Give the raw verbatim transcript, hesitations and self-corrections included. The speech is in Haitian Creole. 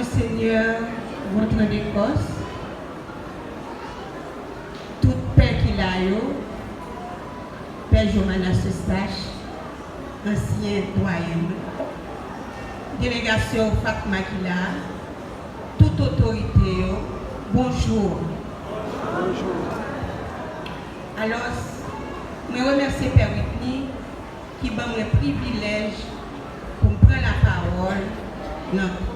Monseigneur Gontran Descostes, tout pè ki la yo, pè Jomanas Eustache, ansyen dwayen nou, delegasyon Fatma ki la, tout otorite yo, bonjou. Alòs, mwen remèsye Pè Whitney ki ban mwen privilèj pou m pran lapawòl nan